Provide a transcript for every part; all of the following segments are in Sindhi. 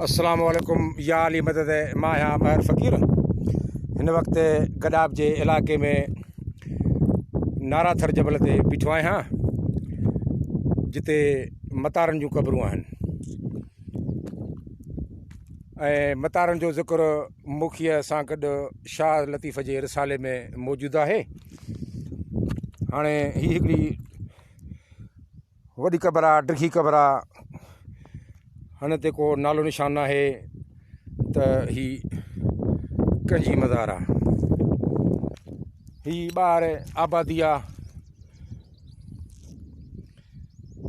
السلام عليڪم يا علي مدد. مان آهيان مهر فقير. هن وقت گڏاب جي علائقي ۾ نارا ٿر جبل تي بيٺو آهيان، جتي متارن جون قبرون آهن ۽ متارن جو ذڪر موکيء سان گڏ شاهه لطيف جي رسالي ۾ موجود آهي. هاڻي هي هڪڙي وڏي قبر آ، ڊگهي قبر آ، هن تي ڪو نالو نشان ناهي ته هي ڪنهن جي مزار آ. هي ٻاهر آبادي آ،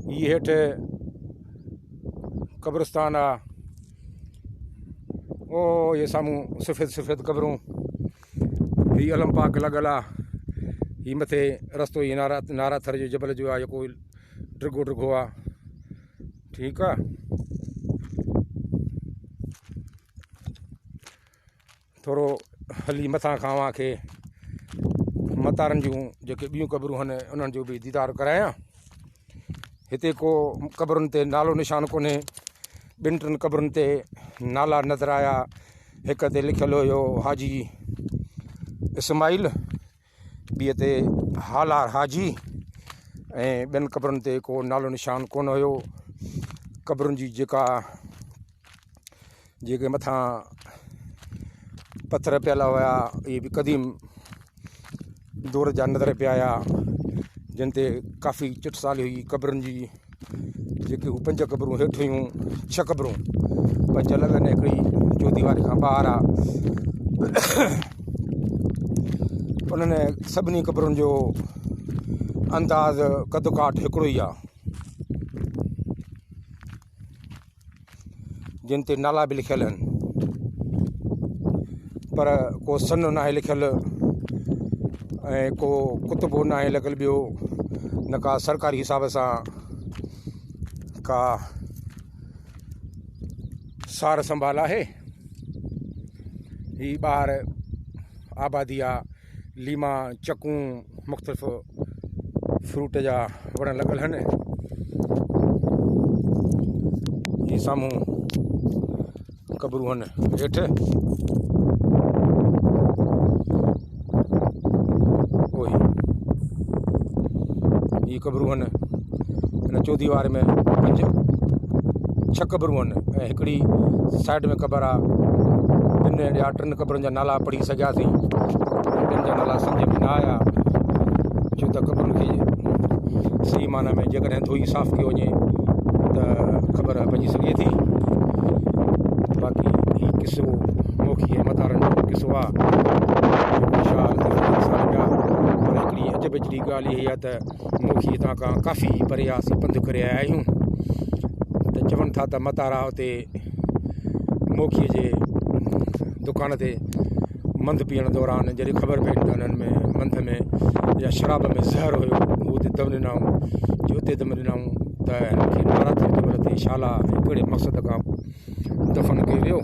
هي هيٺ قبرستان آ. او هي سامهون سفيد سفيد قبرون، هي علم پاڪ لڳل آ. هي مٿي رستو هي نارا نارا ٿر جو جبل جو آ، جيڪو ڊگهو ڊگهو آ. ٺيڪ آ، ٿورو هلي مٿان کان اوهان کي متارن جون جيڪي ٻيون قبرون آهن انهن جو به ديدار ڪرايان. هتي ڪو قبرن تي نالو نشان ڪونهي. ٻن ٽن قبرن تي نالا نظر آيا. هڪ تي لکيل هيو حاجي اسماعيل، ٻي تي هالار حاجي، ۽ ٻين قبرن تي ڪو نالو نشان ڪونه هيو. قبرن جي جيڪا جيڪي مٿان پٿر پيل هيا، اهي به قديم دور جا نظر پيا آيا، جن تي ڪافي چٽسالي هئي. قبرن جي جيڪي هو پنج قبرون هيٺ هيون، ڇهه قبرون، پنج لڳن، هڪڙي چوديواري کان ٻاهر آ. انهن سڀني قبرن جو انداز قد ڪاٺ هڪڙو ئي آ، جن تي نالا به لکيل آهن پر ڪو سن ناهي لکيل ۽ ڪو ڪتبو ناهي لڳل ٻيو، نه ڪا سرڪاري حساب سان ڪا سار سنڀال آهي. هي ٻاهر آبادي آ، ليما، چڪون، مختلف فروٽ جا وڻ لڳل آهن. هي سامهون قبرون آهن هيٺ. اهي هي قبرون آهن. هن چوديواري ۾ پنج ڇهه قبرون آهن ۽ هڪڙي سائيڊ ۾ قبر آ. ٻن يا ٽن قبرن جا نالا پڙهي سگهياسين، ٻين جا نالا سمجهه ۾ نه آيا، ڇو ته قبرن کي صحيح معنيٰ ۾ جيڪڏهن ڌوئي صاف ڪيو وڃي ته خبر پئجي سگهي ٿي. باقي هي قصو موکي ۽ متارن جو قصو آ، جيڪو شاهه لطيف جي رسالي ۾ آ. پر هڪڙي عجب جهڙي ڳالهه اها آ ته موکي هتان کان ڪافي پري آ، اسين پنڌ ڪري آيا آهيون ته چون ٿا ته متارا اتي موکيء جي دڪان تي منڌ پيئڻ دوران جڏهن خبر پئي ته انهن ۾ منڌ ۾ يا شراب ۾ زهر هيو، هو اتي دم ڏنائون. جي اتي دم ڏنائون ته هنن کي نارا ٿر جبل تي شالا ۽ ڪهڙي مقصد کان دفن ڪيو ويو؟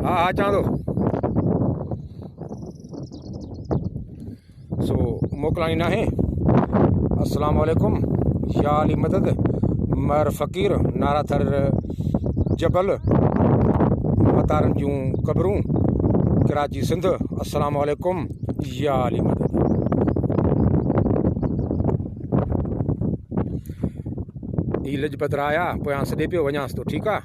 ها ها، اچان ٿو. سو موڪلاڻي ناهي. السلام عليڪم يا علي مدد. مهر فقير، نارا ٿر جبل، متارن جون قبرون، ڪراچي سنڌ. السلام عليڪم يا علي مدد. هي لڄپت راء آ، پويان سڏي پيو وڃانس ٿو. ٺيڪ آ.